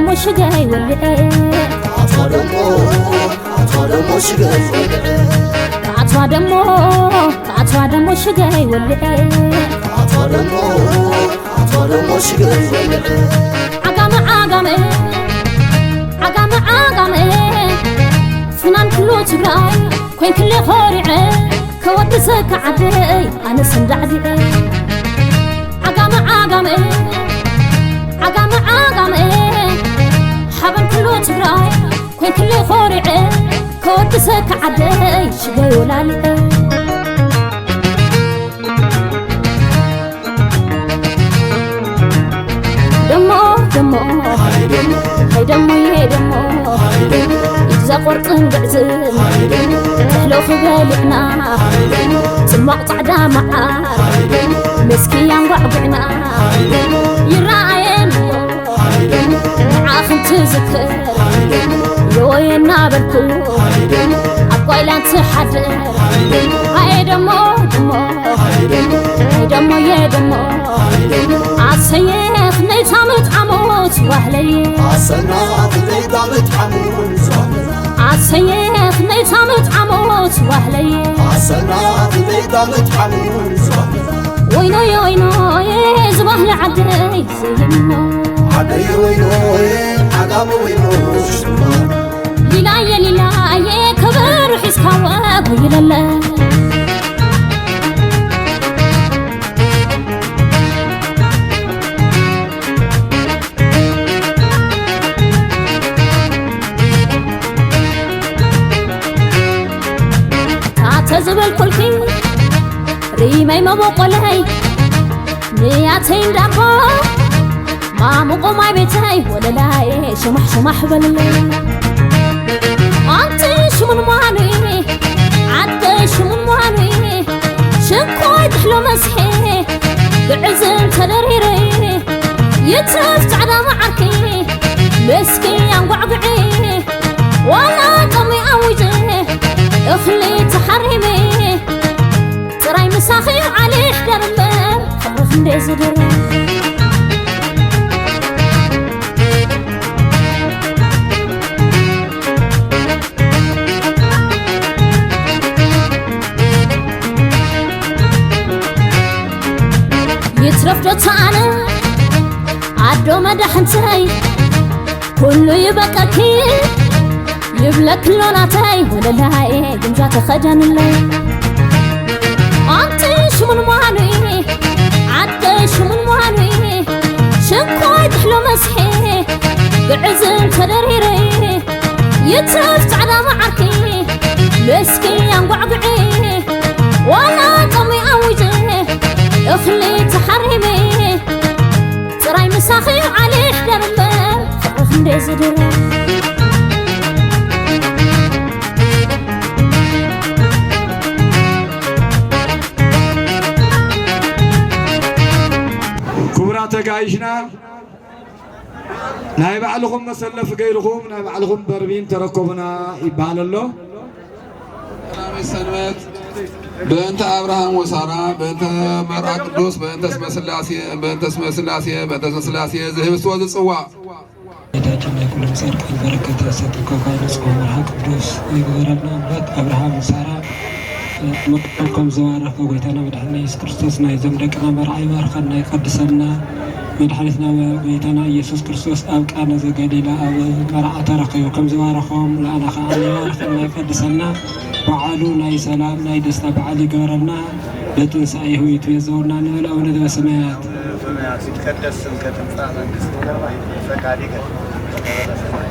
ደሞ ሽገይ ወልዐ ኣቷ ደሞ ኣቷ ደሞ ሽገይ ወልዐ ኣቷ ደሞ ኣቷ ደሞ ሽገይ ወልዐ ኣቷ ደሞ ኣቷ ደሞ ሽገይ ወልዐ ዓጋመ ዓጋመ ዓጋመ ዓጋመ ፍናን ኩሉ ትግራይ ኮይንክለ ኾሪዐ ከወድሰካ ዓደይ ኣነስ እንዳዕዲዐ ዓጋመ ዓጋመ ዓጋመ ዓጋመ ሓበን ኩሉ ትግራይ ኮይንክለ ኾሪዐ ከወድሰካ ዓደይ ሽገይ ወላሊዐ ደሞ ደሞ ሃይ ደሞ ሃይ ደሞዬ ደሞ ሃይ ደሞ ኢዛ ቆርጥን ግዕዝም ሃይ ደሞ ጥሕሎ ክበልዕና ሃይ ደሞ ጽማቕ ጻዕዳ መዓር ሃይ ደሞ መስኪ ያንጓዕጉዕና ሃይ ደሞ ይረኣየን ሃይ ደሞ ንዓኽን ትዝክር ሃይ ደሞ የወየ እናበልኩ ሃይ ደሞ ኣብ ጓይላን ትሓድር ሃይ ደሞ ደሞ ሃይ ደሞ ሃይ ደሞዬ ደሞ ኣሰየ ክመይታ ምጥዓሞት ዋህለየ ኣሰና ክመይታ ምጥዓሞት ዋህለየ ኣሰየ ክመይታ ምጥዓሞት ዋህለየ ኣሰና ክመይታ ምጥዓሞት ዋህለየ ወይኖየ ወይኖየ ዝባህሊ ዓደይ ዘይሞ ዓደየ ወይኖየ ዓጋመ ወይኖ ሊላየ ሊላየ ከበሩ ሒዝካ ወጉ ይለለ ታተ ዝበልኩልኪ ሪመይ መበቆለይ ንያተይ እንዳቦ ማሙቆ ማይ ቤተይ ወለላይ ሽማሕ ሽማሕ በልለይ ኣንቲ ሽሙን ሟኑ ዓደ ሽሙን ሟኑ ሽኮይ ትሕሎ መስሐ ብዕዝም ተደሪረ ይትረፍ ጻዕዳ መዓርኪ መስኪ ኣንጓዕጉዒ ዋላ ጠሚ ኣዊጀ እኽሊ ተሓሪመ ጥራይ ምሳኺ ዓሊ ሕደር እምበር ፍቕሪ ክንደይ ዝድር ይትረፍ ዶ ተኣነ ኣዶ መዳሕንተይ ኩሉ ይበቀኪ ይብለክሎ ናተይ ወለላይ ግምጃ ተኸደንለይ ኣንቲ ሽሙን ሟኑ ዓደ ሽሙን ሟኑ ሽኮይ ትሕሎ መስሐ ብዕዝም ተደሪረ ይትረፍ ጻዕዳ መዓርኪ መስኪ ኣንጓዕጉዒ ዋላ ጠሚ ኣዊጀ እኽሊ ተሓሪመ ጥራይ ምሳኺ ዓሊ ሕደር እምበር ፍቕሪ ክንደይ ዝድረ ክቡራት ተጋይሽና ናይ ባዕልኹም መሰለፊ ገይርኹም ናይ ባዕልኹም በርቢን ተረከቡና ይበሃል ኣሎ። ሰላም ሰንበት በእንተ ኣብርሃም ወሳራ በእንተ መርዓ ቅዱስ በእንተ ስመ ስላሴ በእንተ ስመ ስላሴ በእንተ ስመ ስላሴ ዝህብስዎ ዝጽዋዕ ጌታችን ናይ ኩሎም ጻድቃን በረከት ያሳትፍ። ከፋይ ንጹሕ መርሃ ቅዱስ ይግበረልና። ኣባት ኣብርሃም ሳራ መቅደም ከም ዝባረኸ ጎይታና መድሓኒና ኢየሱስ ክርስቶስ ናይዞም ደቅና መርዓ ይባርከና ይቀድሰና። መድሓኒትና ጎይታና ኢየሱስ ክርስቶስ ኣብ ቃና ዘገሊላ ኣብ መርዓ ተረኺቡ ከም ዝባረኾም ንኣና ከዓ ይባርከና ይቀድሰና። በዓሉ ናይ ሰላም ናይ ደስታ በዓል ይግበረልና። በትንሳኤሁ ይትቤዘወና ንብል ኣቡነ ዘበሰማያት። ይትቀደስ ስምከ ትምጻእ መንግስትከ ወይኩን ፈቃድከ በከመ በሰማይ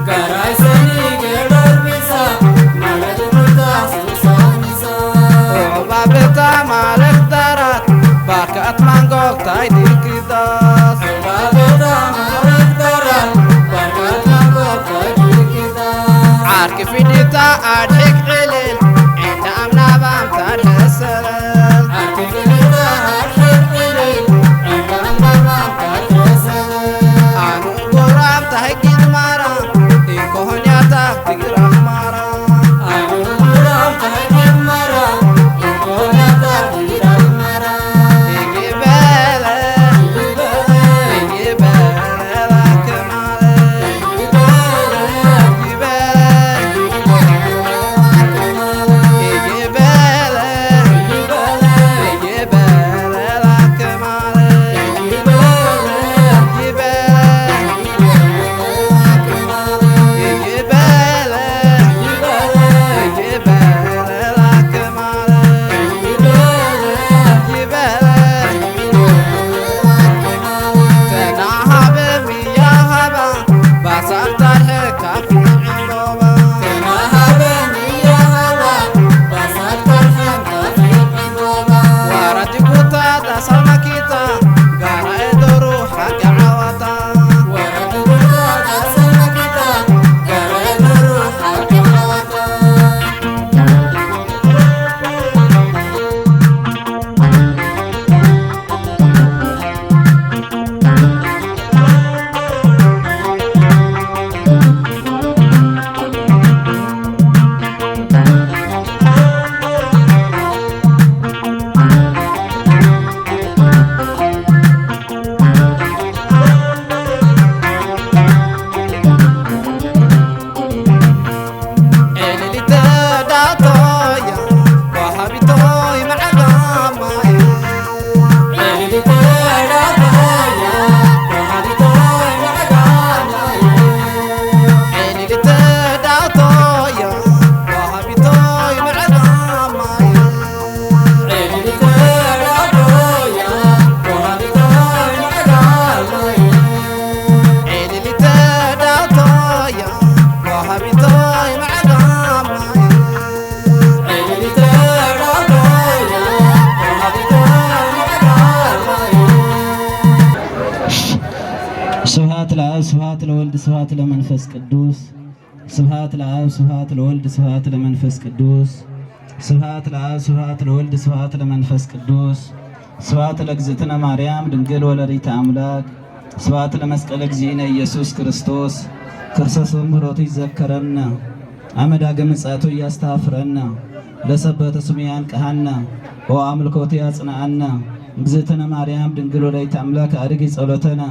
ጋራይ ሰኒ ገደርቢሳ ማለት ሙታ ሱሳኒሳ። ዑቕባ ቤታ ማለት ዳራት ባርካት ማንጎ ታይ ድክዳስ። ዑቕባ ቤታ ማለት ዳራት ባርካት ማንጎ ታይ ድክዳስ። ዓርኪ ፊዲታ ኣድሒክ ዕልል ዕንዳ ኣምናባም ታደሰለል። ዓርኪ ፊዲታ ኣድሒክ ዕልል ዕንዳ ኣምናባም ታደሰለል። ኣኑ ጉራም ታህጊድ ማራ ኢኮሆንያታ ትግራይ ማራ። ኣኑ ጉራም ታህጊድ ማራ ኢኮሆንያታ ትግራይ ማራ። ይበለ ይበለ ላከማለ። ስብሐት ለአብ ስብሐት ለወልድ ስብሐት ለመንፈስ ቅዱስ። ስብሐት ለአብ ስብሐት ለወልድ ስብሐት ለመንፈስ ቅዱስ። ስብሐት ለአብ ስብሐት ለወልድ ስብሐት ለመንፈስ ቅዱስ። ስብሐት ለእግዝእትነ ማርያም ድንግል ወለሪተ አምላክ። ስብሐት ለመስቀል እግዚእነ ኢየሱስ ክርስቶስ። ክርስቶስ በምሕረቱ ይዘከረነ፣ አመ ዳግም ምጽአቱ እያስተሐፍረነ። ለሰበተ ስሙ ያንቅሐነ ወአምልኮቱ ያጽንዐነ። እግዝእትነ ማርያም ድንግል ወላዲተ አምላክ አድርጊ ጸሎተነ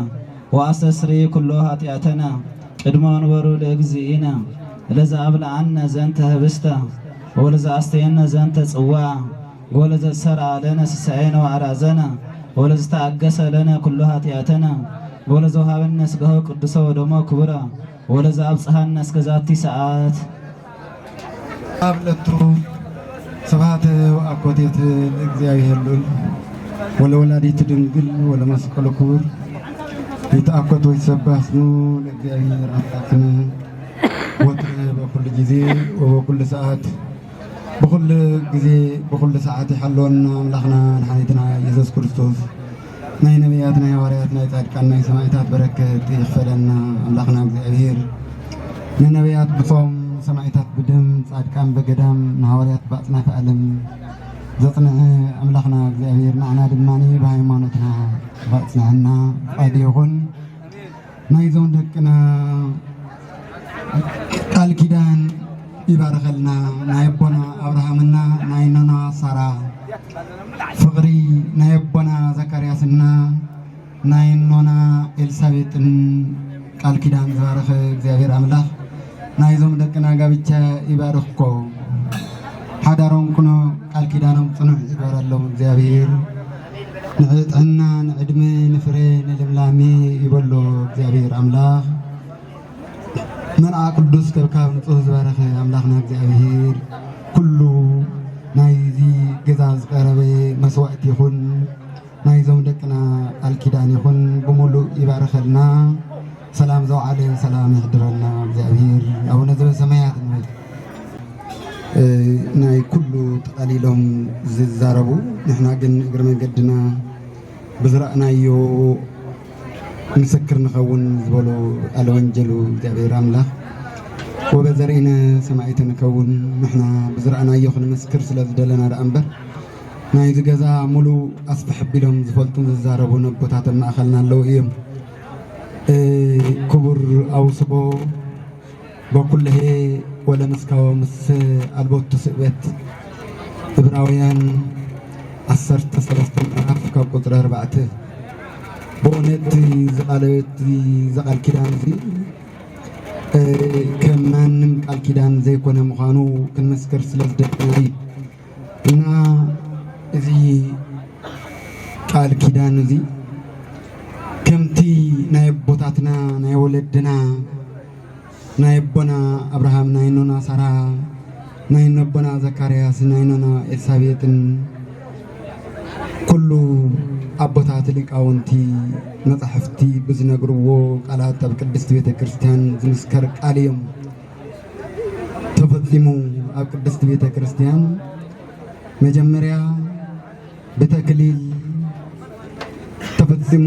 ወአስተስሪ ኩሎ ኃጢአተነ። ቅድመ ወንበሩ ለእግዚእነ ለዘአብልዐነ ዘንተ ህብስተ ወለዘአስተየነ ዘንተ ጽዋ ወለዘሰርዐ ለነ ሲሳየነ ወአራዘነ ወለዘተአገሰ ለነ ኩሎ ኃጢአተነ ወለዘውሃበነ ስጋሁ ቅዱሰ ወደሞ ክቡረ ወለዘአብጽሐነ እስከ ዛቲ ሰዓት። አብለቱ ስብሐት ወአኮቴት ለእግዚአብሔር ልዑል ወለወላዲት ድንግል ወለመስቀሉ ክቡር። ይትአኮት ወይትሰባህ ስሙ ለእግዚአብሔር አምላክነ ወትረ በኩሉ ጊዜ ወበኩሉ ሰዓት። ብኹሉ ግዜ ብኹሉ ሰዓት ይሓልወና ኣምላኽና መድሓኒትና ኢየሱስ ክርስቶስ። ናይ ነቢያት፣ ናይ ሃዋርያት፣ ናይ ጻድቃን፣ ናይ ሰማዕታት በረከት ይኽፈለና ኣምላኽና እግዚኣብሔር። ንነቢያት ብጾም፣ ሰማዕታት ብደም፣ ጻድቃን በገዳም፣ ንሃዋርያት በአጽናፈ ዓለም ዘጽንዐ ኣምላኽና እግዚኣብሔር ንዓና ድማ ብሃይማኖትና በአጽንዐና። ፍቃድ ይኹን። ናይዞም ደቅና ቃል ኪዳን ይባርኸልና። ናይ ኣቦና ኣብርሃምና ናይ ኖና ሳራ ፍቕሪ፣ ናይ ኣቦና ዘካርያስና ናይ ኖና ኤልሳቤጥን ቃል ኪዳን ዝባረኸ እግዚኣብሔር ኣምላኽ ናይዞም ደቅና ጋብቻ ይባርኽኮ። ሓዳሮም ኩኖ ቃል ኪዳኖም ጽኑዕ ይግበረሎም እግዚኣብሔር። ንጥዕና፣ ንዕድመ፣ ንፍረ፣ ንልምላሜ ይበሎ እግዚኣብሔር ኣምላኽ። መርዓ ቅዱስ ከብካብ ንጹህ ዝባረኸ ኣምላኽና እግዚኣብሔር ኩሉ ናይዚ ገዛ ዝቐረበ መስዋዕት ይኹን ናይዞም ደቅና ቃል ኪዳን ይኹን ብምሉእ ይባርኸልና። ሰላም ዘውዓለ ሰላም ይሕድረና እግዚኣብሔር ኣቡነ ዘበሰማያት ንብል። እ፣ ናይ ኩሉ ጠቓሊሎም ዝዛረቡ፣ ንሕና ግን እግረ መንገድና ብዝረኣናዮ ምስክር ንኸውን ዝበሉ ቃለ ወንጀሉ እግዚኣብሔር ኣምላኽ ወበዘርእነ ሰማዕቲ ንኸውን። ንሕና ብዝረኣናዮ ክንምስክር ስለ ዝደለና ደኣ እምበር ናይዚ ገዛ ሙሉ ኣስፍሕ ኣቢሎም ዝፈልጡን ዝዛረቡን ኣቦታት ኣብ ማእኸልና ኣለዉ እዮም። እ፣ ክቡር ኣውስቦ በኩለሄ ወለመስካዎ ምስ ኣልቦቱ ስእበት ዕብራውያን ዓሰርተ ሰለስተ ምዕራፍ ካብ ቁፅሪ ኣርባዕተ። ብእውነት እዚ ቃል፣ እዚ ቃል ኪዳን እዚ፣ እ፣ ከም ማንም ቃል ኪዳን ዘይኮነ ምዃኑ ክንምስክር ስለ ዝደለና እዩ። እና እዚ ቃል ኪዳን እዚ ከምቲ ናይ ኣቦታትና፣ ናይ ወለድና፣ ናይ ኣቦና ኣብርሃም፣ ናይ ኖና ሳራ፣ ናይ ኣቦና ዘካርያስ፣ ናይ ኖና ኤልሳቤጥን ኩሉ ኣቦታት ሊቃውንቲ መጻሕፍቲ ብዝነግርዎ ቃላት ኣብ ቅድስቲ ቤተ ክርስቲያን ዝምስከር ቃል እዮም። ተፈጺሙ ኣብ ቅድስቲ ቤተ ክርስቲያን መጀመርያ ብተክሊል ተፈጺሙ፣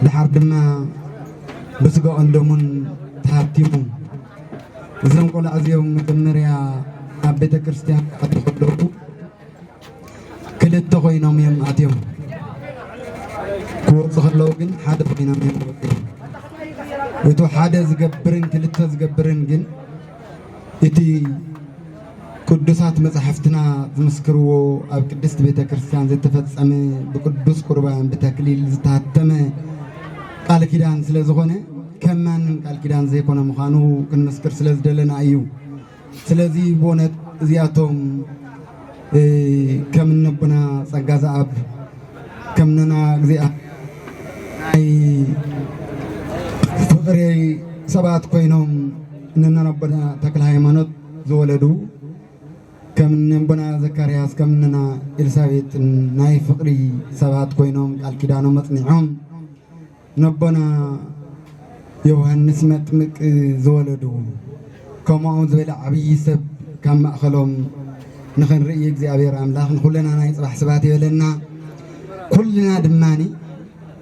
ድሓር ድማ ብስጋኦን ደሙን ተሃቲሙ። እዞም ቆልዓ እዚኦም መጀመርያ ኣብ ቤተ ክርስቲያን ክኣትዉ ከለዉ ክልተ ኮይኖም እዮም ኣትዮም። ክወፁ ከለዉ ግን ሓደ ኮይኖም እዮም ወፅዮም። እቱ ሓደ ዝገብርን ክልተ ዝገብርን ግን እቲ ቅዱሳት መጻሕፍትና ዝምስክርዎ ኣብ ቅድስት ቤተ ክርስቲያን ዝተፈጸመ ብቅዱስ ቁርባን ብተክሊል ዝተሃተመ ቃል ኪዳን ስለ ዝኾነ ከም ማንም ቃል ኪዳን ዘይኮነ ምዃኑ ክንምስክር ስለ ዝደለና እዩ። ስለዚ ብእውነት እዚኣቶም፣ እ፣ ከም እነቦና ጸጋ ዘኣብ ከም ነና እግዚኣብሔር ናይ ፍቕሪ ሰባት ኮይኖም ንነቦና ተክለ ሃይማኖት ዝወለዱ፣ ከም ነቦና ዘካርያስ፣ ከም ነና ኤልሳቤጥን ናይ ፍቕሪ ሰባት ኮይኖም ቃል ኪዳኖም መጽኒዖም ነቦና ዮሃንስ መጥምቅ ዝወለዱ፣ ከምኦም ዝበለ ዓብዪ ሰብ ካብ ማእኸሎም ንኽንርኢ እግዚኣብሔር ኣምላኽ ንኹልና ናይ ጽባሕ ሰባት ይበለና። ኩልና ድማኒ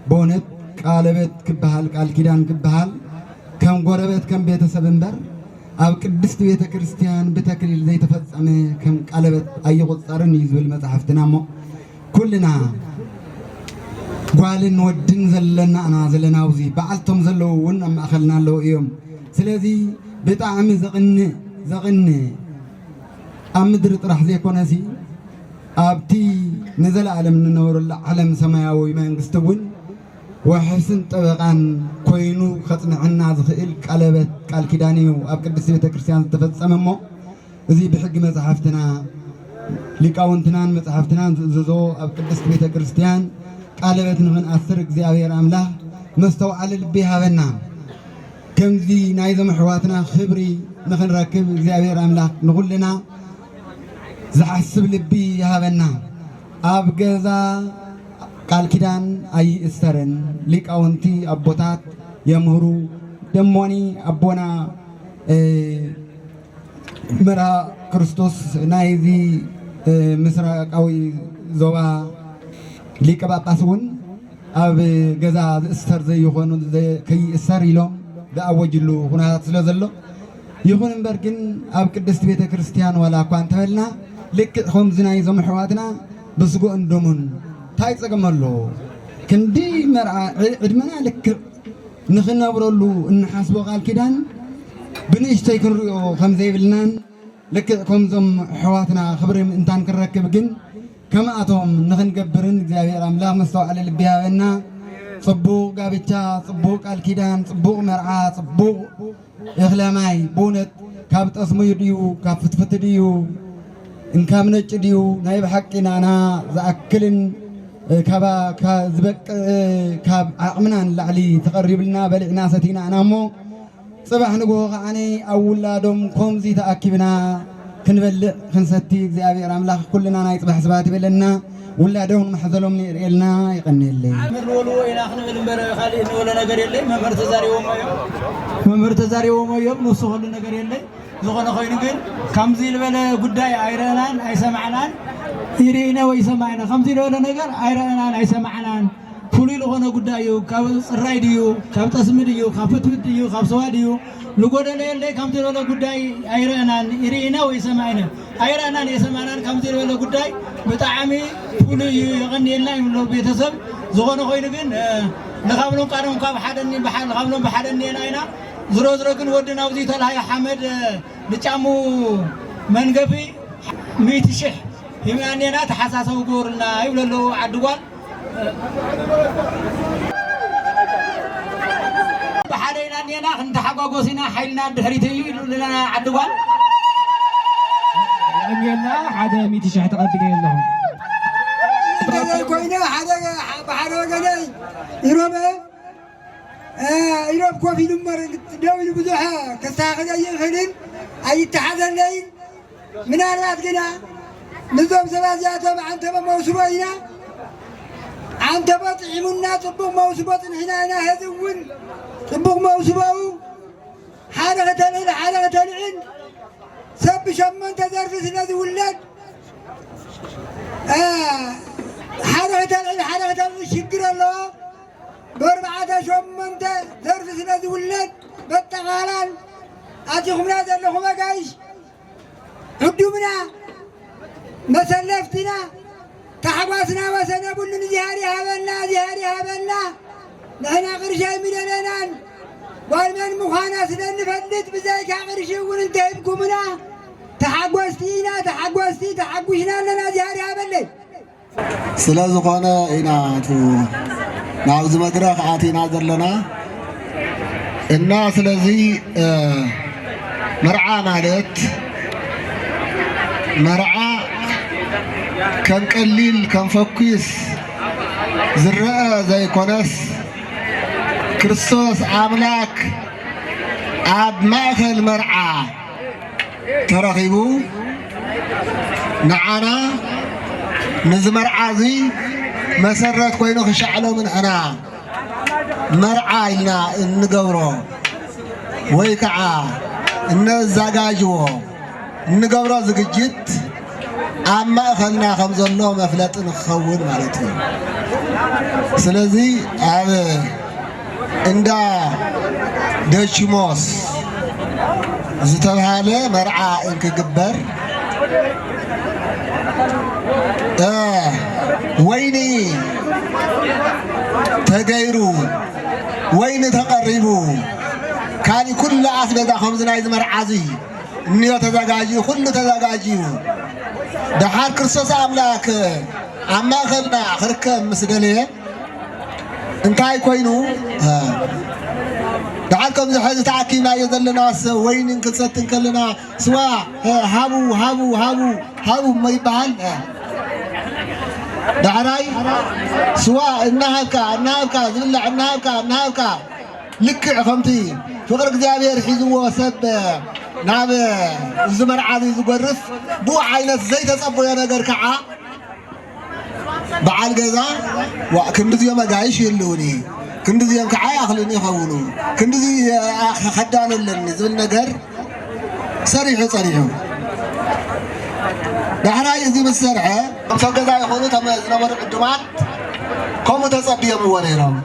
ብእውነት ቃለበት ክበሃል፣ ቃል ኪዳን ክበሃል ከም ጎረበት፣ ከም ቤተሰብ እምበር ኣብ ቅድስት ቤተ ክርስቲያን ብተክሊል ዘይተፈጸመ ከም ቃለበት ኣይቑጸርን እዩ ዝብል መጽሓፍትና። እሞ ኩልና ጓልን ወድን ዘለና ኢና ዘለና፣ ኣብዚ በዓልቶም ዘለዉ እውን ኣብ ማእኸልና ኣለዉ እዮም። ስለዚ ብጣዕሚ ዘቕንእ፣ ዘቕንእ ኣብ ምድሪ ጥራሕ ዘይኮነሲ ኣብቲ ንዘለኣለም እንነብረሉ ዓለም ሰማያዊ መንግስቲ እውን ዋሕስን ጠበቓን ኮይኑ ከጽንዐና ዝኽእል ቀለበት ቃል ኪዳን እዩ ኣብ ቅድስቲ ቤተ ክርስቲያን ዝተፈጸመ። እሞ እዚ ብሕጊ መጽሓፍትና ሊቃውንትናን መጽሓፍትናን ዝእዝዞ ኣብ ቅድስቲ ቤተ ክርስቲያን ቀለበት ንኽንኣስር እግዚኣብሔር ኣምላኽ መስተውዓሊ ልቢ ይሃበና። ከምዚ ናይዞም ኣሕዋትና ክብሪ ንኽንረክብ እግዚኣብሔር ኣምላኽ ንኹልና ዝሓስብ ልቢ ይሃበና። ኣብ ገዛ ቃል ኪዳን ኣይእሰርን። ሊቃውንቲ ኣቦታት የምህሩ። ደሞኒ ኣቦና፣ እ፣ መርሃ ክርስቶስ ናይዚ፣ እ፣ ምስራቃዊ ዞባ ሊቀ ጳጳስ እውን ኣብ ገዛ ዝእሰር ዘይኾኑ ዘ-፣ ከይእሰር ኢሎም ዝኣወጅሉ ኩነታት ስለ ዘሎ፣ ይኹን እምበር ግን ኣብ ቅድስቲ ቤተ ክርስቲያን ዋላ እኳ እንተበልና ልክዕ ከምዚ ናይዞም ኣሕዋትና ብስግኡን ደሙን እንታይ ጸገም ኣለዎ? ክንዲ መርዓ ዕ-፣ ዕድመና ልክዕ ንኽነብረሉ እንሓስቦ ቃል ኪዳን ብንእሽተይ ክንሪኦ ከም ዘይብልናን ልክዕ ከምዞም ኣሕዋትና ክብሪ ምእንታን ክንረክብ ግን ከምኣቶም ንኽንገብርን እግዚኣብሔር ኣምላኽ መስተውዓሊ ልቢ ይሃበና። ጽቡቕ ጋብቻ፣ ጽቡቕ ቃል ኪዳን፣ ጽቡቕ መርዓ፣ ጽቡቕ እኽለ ማይ ብእውነት ካብ ጠስሙዩ ድዩ፣ ካብ ፍትፍቲ ድዩ፣ እንካብ ነጭ ድዩ? ናይ ብሓቂ ናና ዝኣክልን፣ እ፣ ካባ-፣ ካ-፣ ዝበቅዕ፣ እ፣ ካብ ዓቕምና ንላዕሊ ተቐሪብልና በሊዕና ሰቲና ኢና እሞ፣ ጽባሕ ንግሆ ከዓኒ ኣብ ውላዶም ከምዚ ተኣኪብና ክንበልዕ ክንሰቲ እግዚኣብሔር ኣምላኽ ኩልና ናይ ጽባሕ ሰባት ይበለና። ውላዶምን ማሕዘሎምን የርእየልና። የቐንየለይ። መምህር ንበልዎ ኢና ክንብል እምበር ካልእ ንበሎ ነገር የለይ። መምህር ተዛሪቦሞ እዮም። መምህር ተዛሪቦሞ እዮም። ንሱ ከሉ ነገር የለይ። ዝኾነ ኮይኑ ግን ከምዚ ዝበለ ጉዳይ ኣይረእናን ኣይሰማዕናን። ይርኢነ ወይ ሰማዕነ ከምዚ ዝበለ ነገር ኣይረእናን ኣይሰማዕናን። ፍሉይ ዝኾነ ጉዳይ እዩ። ካብ ጽራይ ድዩ፣ ካብ ጠስሚ ድዩ፣ ካብ ፍትፍት ድዩ፣ ካብ ስዋ ድዩ፣ ንጎደሎ የለይ። ከምዚ ዝበለ ጉዳይ ኣይረእናን። ይርኢነ ወይ ሰማዕነ ኣይረእናን የሰማዕናን። ከምዚ ዝበለ ጉዳይ ብጣዕሚ ፍሉይ እዩ። የቐንየልና ይብሎ ቤተሰብ። ዝኾነ ኮይኑ ግን ንካብሎም ቃዶም ካብ ሓደኒ ብሓ- ንካብሎም ብሓደኒ ኢና ኢና። ዝሮ ዝሮ ግን ወዲ ናብዚ ተላሃየ ሓመድ ንጫሙ መንገፊ ሚእቲ ሽሕ ሂብና እኔና። ተሓሳሰቡ ግበሩልና ይብሉ ኣለዉ ዓዲ ጓል። ብሓደ ኢና እኔና፣ ክንተሓጓጎስ ኢና፣ ሓይልና ድሕሪት እዩ ይብሉና ዓዲ ጓል። እኔና ሓደ ሚእቲ ሽሕ ተቐቢለ ኣለኹ። ገለ ኮይነ ሓደ ብሓደ ወገነይ ኢሮበ ኢሮብ ኮፍ ኢሉ እሞ ደው ኢሉ ብዙሕ ከስተኻኽል ኣይኽእልን፣ ኣይተሓዘለይን። ምናልባት ግና ንዞም ሰባት እዚኣቶም ዓንተቦ መውስቦ ኢና። ዓንተቦ ጥዒሙና ጽቡቕ መውስቦ ጽንሕና ኢና። ሕዚ እውን ጽቡቕ መውስቦኡ ሓደ ከተልዕል ሓደ ከተልዕል ሰብ ብሸሞንተ ዘርፊ ስለ ዝውለድ፣ እ፣ ሓደ ከተልዕል ሓደ ከተልዕል ሽግር ኣለዎ። ብኣርባዕተ ሸሞንተ ዘርፊ ስለ ዝውለድ በጠቓላል ኣቲኹምና ዘለኹም ኣጋይሽ ዕዱምና መሰለፍትና ታሕጓስና ወሰን የብሉን። እግዚኣብሔር ይሃበና፣ እግዚኣብሔር ይሃበና። ንሕና ቅርሺ ኣይምደለናን። ጓል መን ምዃና ስለ እንፈልጥ ብዘይካ ቅርሺ እውን እንተሂብኩምና ተሓጎስቲ ኢና፣ ተሓጎስቲ፣ ተሓጒስና ኣለና። እግዚኣብሔር ይሃበለይ። ስለ ዝኾነ ኢና እቲ ናብዚ መድረኽ ኣቲና ዘለና እና ስለዚ እ፣ መርዓ ማለት መርዓ ከም ቀሊል ከም ፈኲስ ዝረአ ዘይኮነስ ክርስቶስ ኣምላክ ኣብ ማእኸል መርዓ ተረኺቡ ንዓና ንዚ መርዓ እዚ መሰረት ኮይኑ ክሻዕሎ ምንሕና መርዓ ኢልና እንገብሮ ወይ ከዓ እነዘጋጅዎ እንገብሮ ዝግጅት ኣብ ማእኸልና ከም ዘሎ መፍለጢ ንክኸውን ማለት እዩ። ስለዚ ኣብ እንዳ ደችሞስ ዝተብሃለ መርዓ እንክግበር እ፣ ወይኒ ተገይሩ፣ ወይኒ ተቐሪቡ፣ ካሊእ ኩሉ ኣስቤዛ ከምዚ ናይዚ መርዓ እዚ እኒኦ ተዘጋጅዩ፣ ኩሉ ተዘጋጅዩ። ደሓር ክርስቶስ ኣምላክ ኣብ ማእኸልና ክርከብ ምስ ደለየ እንታይ ኮይኑ? እ፣ ደሓር ከምዚ ሕዚ ተኣኪብናዮ ዘለናስ ወይኒ ክንሰቲ እንከለና ስዋ፣ እ፣ ሃቡ፣ ሃቡ፣ ሃቡ፣ ሃቡ እሞ ይበሃል። እ፣ ዳሕራይ ስዋ እናሃብካ፣ እናሃብካ፣ ዝብላዕ እናሃብካ፣ እናሃብካ፣ ልክዕ ከምቲ ፍቕሪ እግዚኣብሔር ሒዝዎ ሰብ ናብ እዚ መርዓ እዚ ዝጎርፍ ብኡ ዓይነት ዘይተጸበዮ ነገር ከዓ በዓል ገዛ፣ "ዋ፣ ክንድዚኦም ኣጋይሽ ይህልውኒ፣ ክንድዚኦም ከዓ ይኣኽሉኒ ይኸውኑ፣ ክንድዚ፣ እ፣ ኸዳን ኣለኒ" ዝብል ነገር ሰሪሑ ጸኒሑ። ዳሕራይ እዚ ምስ ሰርሐ፣ እቶም ሰብ ገዛ ይኹኑ እቶም ዝነበሩ ዕዱማት ከምኡ ተጸብዮምዎ ነይሮም።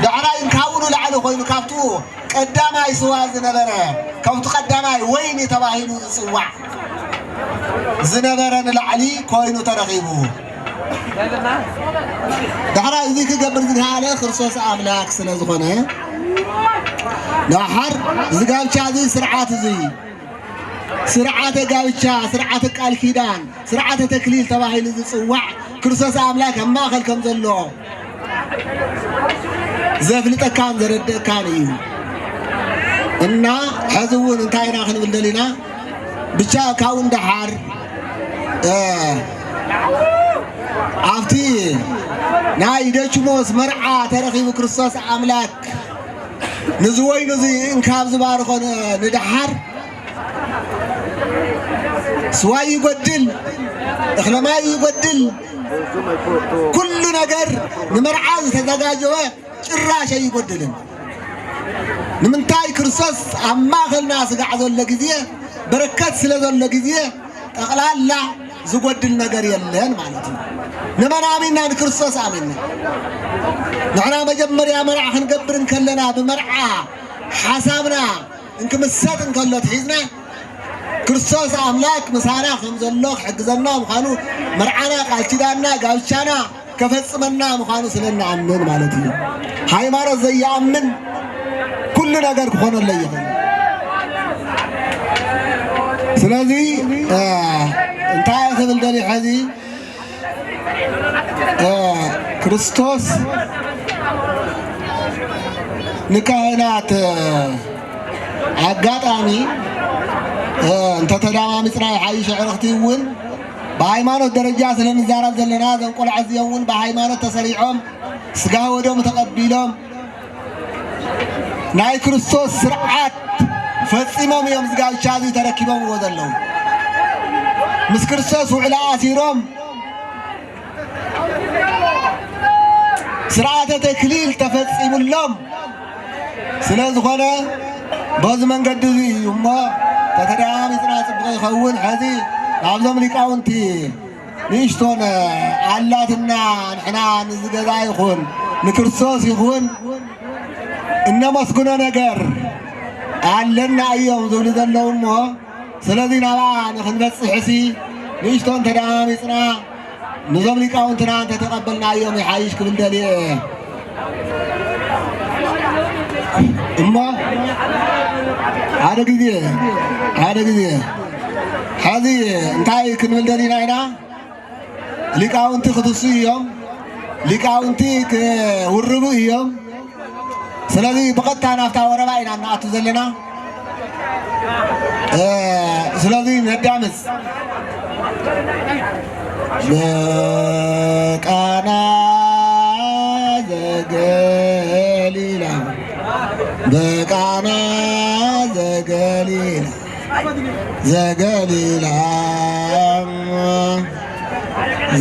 ዳሕራይ ካብኡ ንላዕሊ ኮይኑ፣ ካብቱ ቀዳማይ ስዋ ዝነበረ፣ ካብቱ ቀዳማይ ወይኒ ተባሂሉ ዝጽዋዕ ዝነበረ ንላዕሊ ኮይኑ ተረኺቡ። ዳሕራይ እዚ ክገብር ዝከኣለ ክርስቶስ ኣምላክ ስለ ዝኾነ፣ ደሓር እዚ ጋብቻ እዚ ስርዓት እዚ ስርዓተ ጋብቻ፣ ስርዓተ ቃል ኪዳን፣ ስርዓተ ተክሊል ተባሂሉ ዝጽዋዕ ክርስቶስ ኣምላክ ኣብ ማእከል ከም ዘሎ ዘፍልጠካን ዘረድአካን እዩ። እና ሕዚ እውን እንታይ ኢና ክንብል ደሊና? ብቻ ካብኡ ንደሓር፣ እ፣ ኣብቲ ናይ ደችሞስ መርዓ ተረኺቡ ክርስቶስ ኣምላክ ንዚ ወይኑ እዚ እንካብ ዝባርኾ ን-፣ ንደሓር ስዋ ይጎድል፣ እኽለ ማይ ይጎድል፣ ኩሉ ነገር ንመርዓ ዝተዘጋጀወ ጭራሽ ኣይጎድልን። ንምንታይ? ክርስቶስ ኣብ ማእኸልና ስጋዕ ዘሎ ግዜ፣ በረከት ስለ ዘሎ ግዜ፣ ጠቕላላ ዝጎድል ነገር የለን ማለት እዩ። ንመን ኣሚንና? ንክርስቶስ ኣሚንና። ንሕና መጀመርያ መርዓ ክንገብር እንከለና፣ ብመርዓ ሓሳብና እንክምሰጥ እንከሎ ትሒዝና፣ ክርስቶስ ኣምላክ ምሳና ከም ዘሎ ክሕግዘና ምዃኑ፣ መርዓና፣ ቃል ኪዳንና፣ ጋብቻና ከፈጽመና ምዃኑ ስለ እንኣምን ማለት እዩ። ሃይማኖት ዘይኣምን ኩሉ ነገር ክኾነለይ ይኽእል። ስለዚ፣ እ፣ እንታይ ክብል ደልየ ሕዚ፣ እ፣ ክርስቶስ ንካህናት፣ እ፣ ኣጋጣሚ፣ እ፣ እንተተዳማሚፅና ይሓይሽ። ኣዕርኽቲ እውን ብሃይማኖት ደረጃ ስለ ንዛረብ ዘለና፣ እዞም ቆልዓ እዚኦም እውን ብሃይማኖት ተሰሪዖም፣ ስጋ ወደሙ ተቐቢሎም፣ ናይ ክርስቶስ ስርዓት ፈጺሞም እዮም፣ እዚ ጋብቻ እዚ ተረኪቦምዎ ዘለዉ። ምስ ክርስቶስ ውዕላ ኣሲሮም፣ ስርዓተ ተክሊል ተፈጺሙሎም ስለ ዝኾነ፣ በዚ መንገዲ እዚ እዩ እሞ፣ ተተደማሚፅና ጽቡቕ ይኸውን። ሕዚ ናብዞም ሊቃውንቲ ንእሽቶን ኣላትና፣ ንሕና ንዚ ገዛ ይኹን ንክርስቶስ ይኹን እነመስግኖ ነገር ኣለና እዮም ዝብሉ ዘለዉ እሞ፣ ስለዚ ናብኣ ንኽንበጽሕሲ ንእሽቶን ተደማሚፅና፣ ነዞም ሊቃውንትና እንተተቐበልናዮም ይሓይሽ ክብል ደልየ እየ። እሞ ሓደ ግዜ፣ ሓደ ግዜ፣ ሕዚ እንታይ ክንብል ደሊና ኢና? ሊቃውንቲ ክትሱ እዮም፣ ሊቃውንቲ ክውርቡ እዮም። ስለዚ ብቐጥታ ናብታ ወረባ ኢና እንኣቱ ዘለና። እ፣ ስለዚ ነዳምፅ። በቃና ዘገሊላ፣ በቃና ዘገሊላ፣ ዘገሊላ፣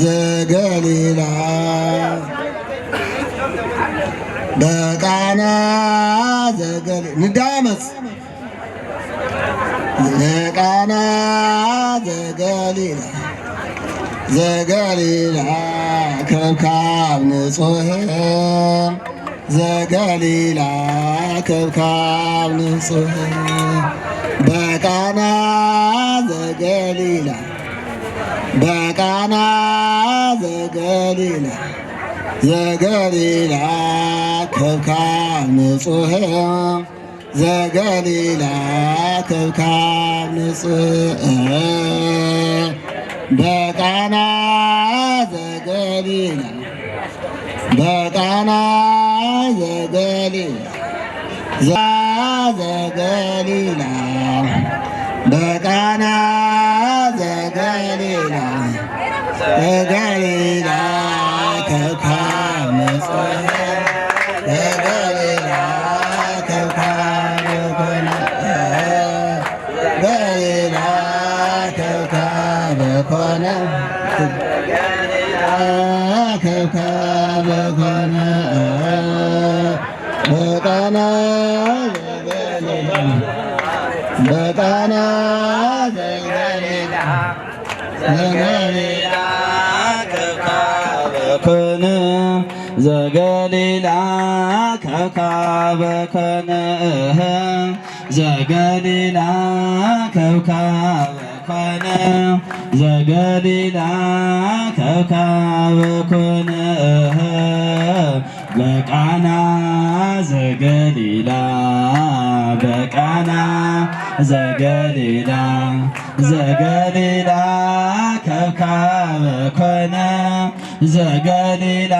ዘገሊላ፣ በቃና ዘገሊ-፣ ንዳመፅ። በቃና ዘገሊላ፣ ዘገሊላ፣ ከብካብ ንጹህ፣ ዘገሊላ፣ ከብካብ ንጹህ፣ በቃና ዘገሊላ፣ በቃና ዘገሊላ፣ ዘገሊላ፣ ከብካብ ንጹህ፣ ዘገሊላ፣ ከብካብ ንጹህ፣ በቃና ዘገሊላ፣ በቃና ዘገሊላ፣ ዛ ዘገሊላ፣ በቃና ዘገሊላ፣ ዘገሊላ፣ ከብካብ ንጹህ፣ ዘገሊላ፣ ከብካብ ኮነ፣ ዘገሊላ፣ ከብካብ ኮነ፣ ከብካብ ኮነ፣ በቃና ዘገሊላ፣ በቃና ዘገሊላ፣ ዘገሊላ ከብካብ ኮነ፣ ዘገሊላ ከብካብ ኮነ፣ ዘገሊላ ከብካብ ኮነ፣ ዘገሊላ ከብካብ ኮነ፣ በቃና ዘገሊላ፣ በቃና ዘገሊላ፣ ዘገሊላ ከብካብ ኮነ፣ ዘገሊላ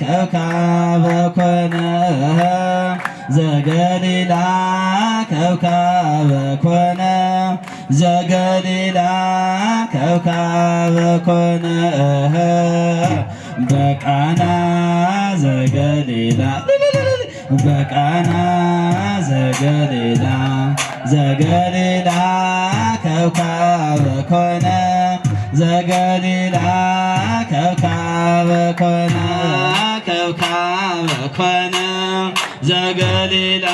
ከብካብ ኮነ፣ ዘገሊላ ከብካብ ኮነ፣ ዘገሊላ ከብካብ ኮነ፣ በቃና ዘገሊላ፣ በቃና ዘገሊላ፣ ዘገሊላ ከ ከብካብ ኮነ ዘገሊላ ከብካብ ኮነ ከብካብ ኮነ ዘገሊላ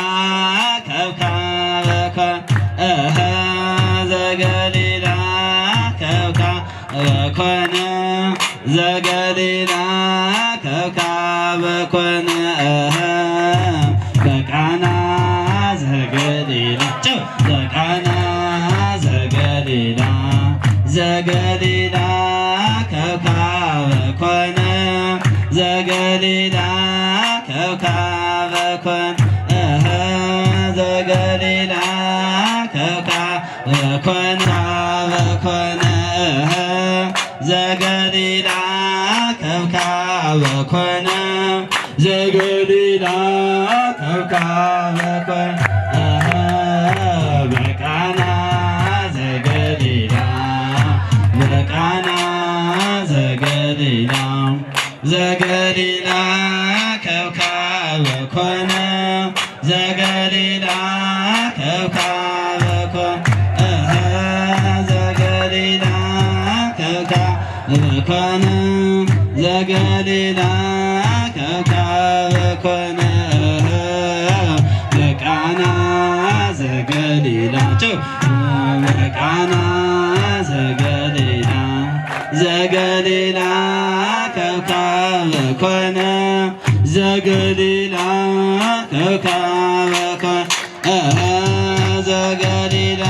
ከብካብ ኮነ እህ ዘገሊላ ከብካብ ኮነ ዘገሊላ ከብካብ ኮነ እህ በቃና ዘገሊላ ጭው በቃና ዘገሊላ ዘገሊላ ከብካብ ኮነ ዘገሊላ ከብካብ ኮነ እህ ዘገሊላ ከብካብ ኮነ ከብካብ ኮነ እህ ዘገሊላ ከብካብ ኮነ ዘገሊላ ከብካብ ኮነ እህ በቃና ዘገሊላ በቃና ዘገሊላ ዘገሊላ ከብካብ ኮነ ዘገሊላ ከብካብ ኮነ እህ ዘገሊላ ከብካብ ኮነ ዘገሊላ ከብካብ ኮነ እህ በቃና ዘገሊላ ጭው በቃና ዘገሊላ ዘገሊላ ከብካብ ኮነ ዘገሊላ ከብካብ ኮነ እህ ዘገሊላ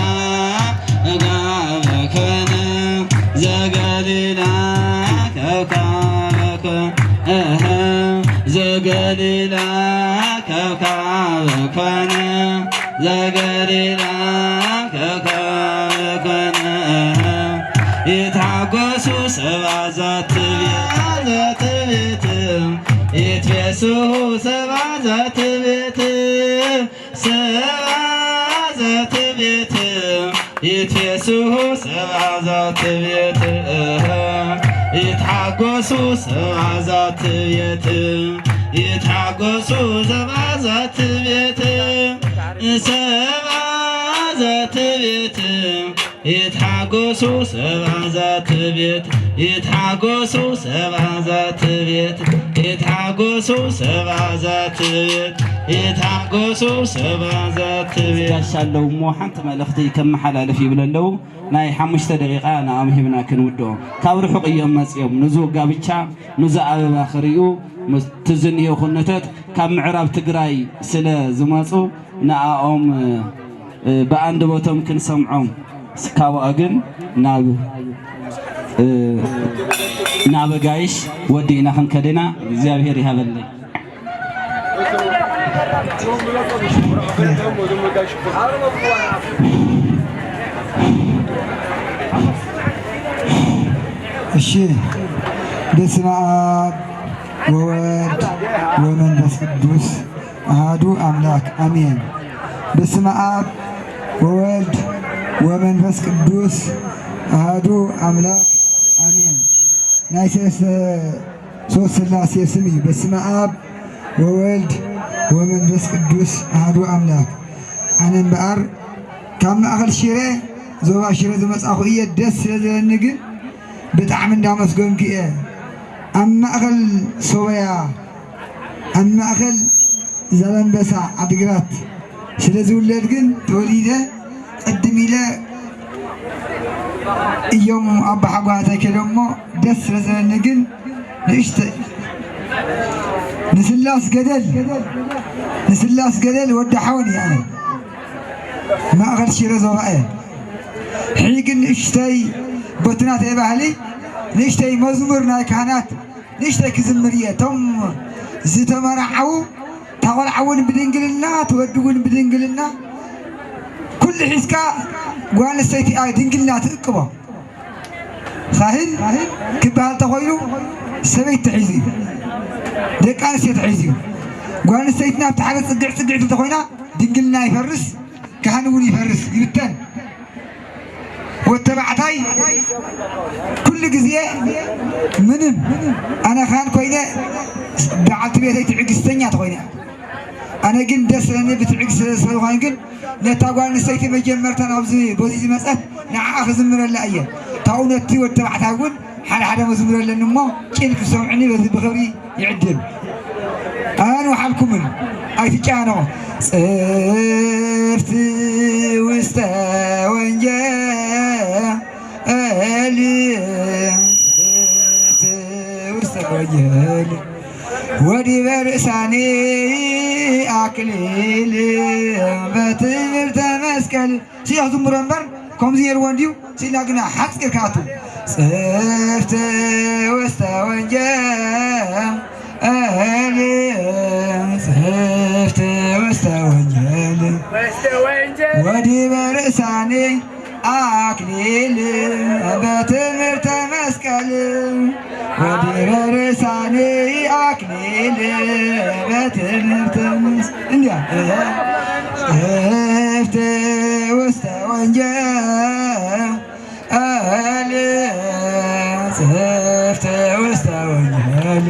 ከብካብ ኮነ ዘገሊላ ከብካብ ኮነ እህ ዘገሊላ ከብካብ ኮነ ዘገሊላ ከብካብ ኮነ እህ ይትሓጎሱ ሰባ ዛቲ ቤት ዛቲ ቤት ይትፌስሑ ሰባ ዛቲ ቤት ሰባ ዛቲ ቤት ይትፌስሑ ሰባ ዛቲ ቤት እህ ይትሓጎሱ ሰባ ዛቲ ቤት ይትሓጎሱ ሰባ ዛቲ ቤት ሰባ ዛቲ ቤት ይትሓጎሱ ሰባ ዛቲ ቤት ይትሓጎሱ ሰባ ዛቲ ቤት ይትሓጎሱ ሰባ ዛቲ ቤት ይትሓጎሱ ሰባ ዛቲ ቤት ጋሻ ኣለዉ እሞ ሓንቲ መልእኽቲ ከመሓላልፍ ይብሉ ኣለዉ። ናይ ሓሙሽተ ደቂቃ ንኣም ሂብና ክንውድኦ። ካብ ርሑቕ እዮም መጺኦም። ንዙ ጋብቻ፣ ንዙ ኣበባ ክርእዩ፣ ምስ-፣ ትዝንዮ ኩነታት ካብ ምዕራብ ትግራይ ስለ ዝመጹ ንኣኦም፣ እ፣ ብኣንደበቶም ክንሰምዖም። ስካብኣ ግን ናብ፣ እ፣ ናብ ኣጋይሽ ወዲእና ክንከድ ኢና። እግዚኣብሔር ይሃበለይ። እሺ፣ በስመ አብ ወወልድ ወመንፈስ ቅዱስ አሃዱ አምላክ አሜን። በስመ አብ ወወልድ ወመንፈስ ቅዱስ አሃዱ አምላክ አሜን። ናይ ሰለስተ ሶስት ሥላሴ ስም እዩ። በስመ አብ ወወልድ ወመንፈስ ቅዱስ አሐዱ አምላክ። ኣነ እምበኣር ካብ ማእኸል ሽረ፣ ዞባ ሽረ ዝመጻኹ እየ። ደስ ስለ ዝለኒ ግን ብጣዕሚ እንዳመስገንኩ እየ። ኣብ ማእኸል ሶበያ፣ ኣብ ማእኸል ዛላንበሳ ዓድግራት ስለ ዝውለድ ግን ተወሊደ ቅድም ኢለ እዮም ኣቦሓጎታተይ ከይዶሞ ደስ ስለ ዝለኒ ግን ንእሽተይ ንስላስ ገደል፣ ንስላስ ገደል ወዲ ሓወን እየ ኣነ። ማእኸል ሽረ ዞባ እየ። ሕጂ ግን ንእሽተይ በቲ ናተይ ባህሊ ንእሽተይ መዝሙር ናይ ካህናት ንእሽተይ ክዝምር እየ። እቶም ዝተመርዓዉ፣ እታ ቆልዓ እውን ብድንግልና፣ እቲ ወዲ እውን ብድንግልና፣ ኩሉ ሒዝካ ጓል ኣንስተይቲ እያ ድንግልና ትእቅቦ። ካህን ክበሃል ተኾይኑ ሰበይቲ ተሒዙ እዩ፣ ደቂ ኣንስትዮ ተሒዙ እዩ። ጓል ኣንስተይትና ኣብቲ ሓደ ጽግዕ ጽግዕቲ እንተኾይና ድንግልና ይፈርስ፣ ካህን እውን ይፈርስ፣ ይብተን። ወተባዕታይ ኩሉ ግዜ ምንም፣ ኣነ ካህን ኮይነ በዓልቲ ቤተይ ትዕግስተኛ ተኾይነ፣ ኣነ ግን ደስ ስለኒ ብትዕግስቲ ስለ ዝኾነ ግን ነታ ጓል ኣንስተይቲ መጀመርታ ናብዚ በዚ ዝመጸት ንዓኣ ክዝምረላ እየ። ታው ነቲ ወዲ ተባዕታይ እውን ሓደ ሓደ መዝሙር ኣለኒ እሞ ጭን ክሰምዑኒ በዚ ብኽብሪ ይዕድም። ኣነ ወሓልኩምን ኣይትጨናነቑ። ጽፍቲ ውስተ ወንጌል፣ ጽፍቲ ውስተ ወንጌል፣ ወዲበ ርእሳኒ ኣክሊል በትምህርተ መስቀል። ሲያ ዝምሮ እምበር ከምዚ ነይርዎ እንድዩ። ሲላ ግና ሓፂር ካቱ። ጽፍቲ ውስተ ወንጌል፣ ጽፍቲ ውስተ ወንጌል፣ ወዲበ ርእሳኒ ኣክሊል በትምህርተ መስቀል፣ ወዲበ ርእሳኒ ኣክሊል በትምህርተ መስቀል። እንዲያ ጽፍቲ ውስተ ወንጌል፣ ጽፍቲ ውስተ ወንጌል፣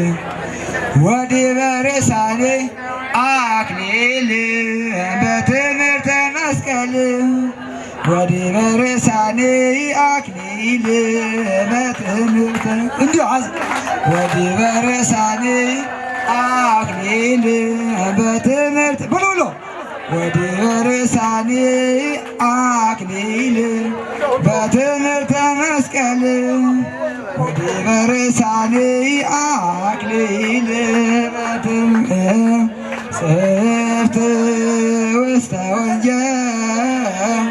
ወዲበ ርእሳኒ ኣክሊል በትምህርተ መስቀል፣ ወዲበ ርእሳኒ ኣክሊል በትምህርተ፣ እንዲሁ ዓዝ-፣ ወዲበ ርእሳኒ ኣክሊል በትምህርት፣ ብሉ ብሉ። ወዲበ ርእሳኒ ኣክሊል በትምህርተ መስቀል፣ ወዲበ ርእሳኒ ኣክሊል በትምህርተ ጽፍቲ ውስተ ወንጌል፣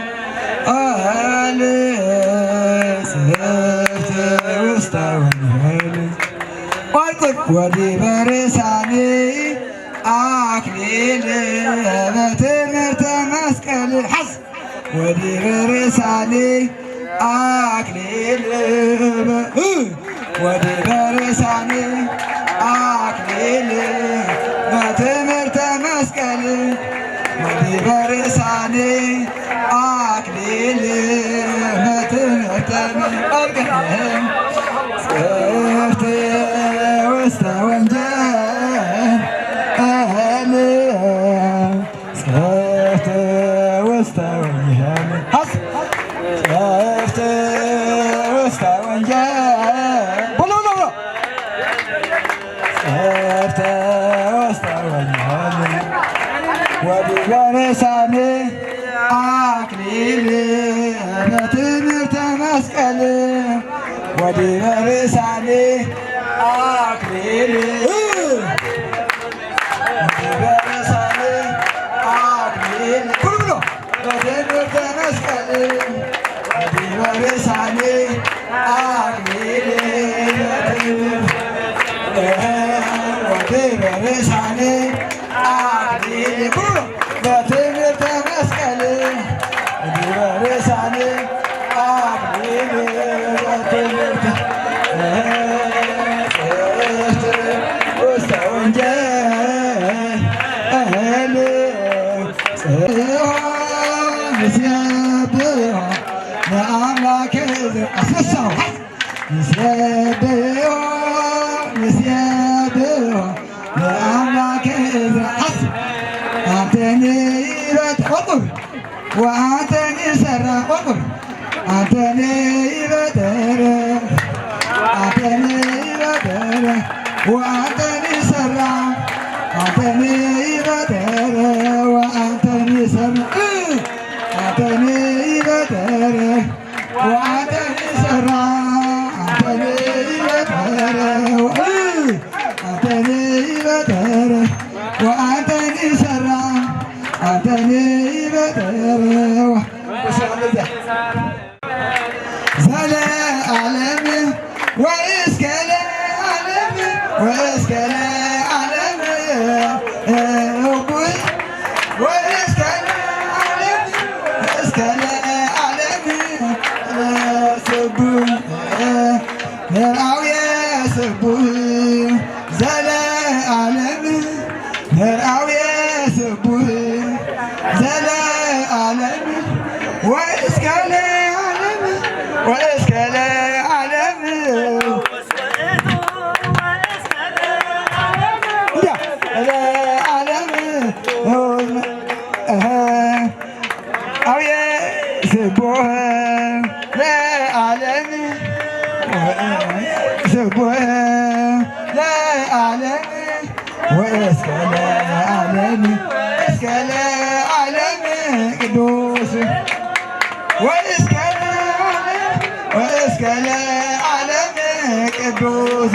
ጽፍቲ ውስተ ወንጌል፣ ወርቁን ወዲበ ርእሳኒ ኣክሊል በትምህርተ መስቀል፣ ሓዝ ወዲበ ርእሳኒ ኣክሊል በ-፣ ወዲበ ርእሳኒ ኣክሊል በትምህርተ መስቀል፣ ወዲበ ርእሳኒ ኣክሊል በትምህርተ መስቀል፣ ጽፍቲ ውስተ ወንጌል፣ ጽፍቲ ውስተ ወንጌል፣ ሐስ-፣ ጽፍቲ ውስተ ወንጌል፣ ብሎ፣ ብሎ፣ ብሎ። ጽፍቲ ውስተ ወንጌል፣ ወዲበ ርእሳኒ ኣክሊል በትምህርተ መስቀል፣ ወዲበ ርእሳኒ ኣክሊል፣ ወዲበ ርእሳኒ ኣክሊል፣ ብሎ፣ ብሎ። በትምህርተ መስቀል፣ ወዲበ ርእሳኒ ኣክሊል፣ ወዲበ ርእሳኒ ኣክሊል፣ ብሎ፣ በትምህርተ መስቀል፣ ወዲበ ርእሳኒ ኣክሊል፣ በትምህርተ ውስተ ወንጌል፣ ንሴብሖ ለአምላክ። ኣስነሳው። ንሴብሖ፣ ንሴብሖ ለአምላክ። ሓስ-፣ አንተን ይበጥ-፣ ወቁር፣ ወአንተን ይሰራ፣ ወቁር፣ አንተን ይበጠረ፣ አንተን ይበጠረ፣ ወአንተን ይሰራ፣ አንተን ይበጠረ፣ ወአንተን ይሰራ፣ አንተን ይበጠረ፣ ወአንተን ይሰራ፣ አንተን ይበጠረ፣ አንተን ይበጠረ፣ ወአንተን ይሰራ፣ አንተን ይበጠረ። ዘለዓለም ወእስከ ለዓለም፣ ወእስከ ለዓለም እኩይ፣ ወእስከ ለዓለም፣ ወእስከ ለዓለም ስቡሕ፣ መርአውየ ስቡሕ ዘለዓለም። መርአውየ ስቡሕ ዘለዓለም ወእስከ ለዓለም፣ ወእስከ ለዓለም። እንዳ ለዓለም ለዓለም ወእስከ ለዓለም እስከ ለዓለም ቅዱስ ወእስከ ለዓለም ወእስከ ለዓለም ቅዱስ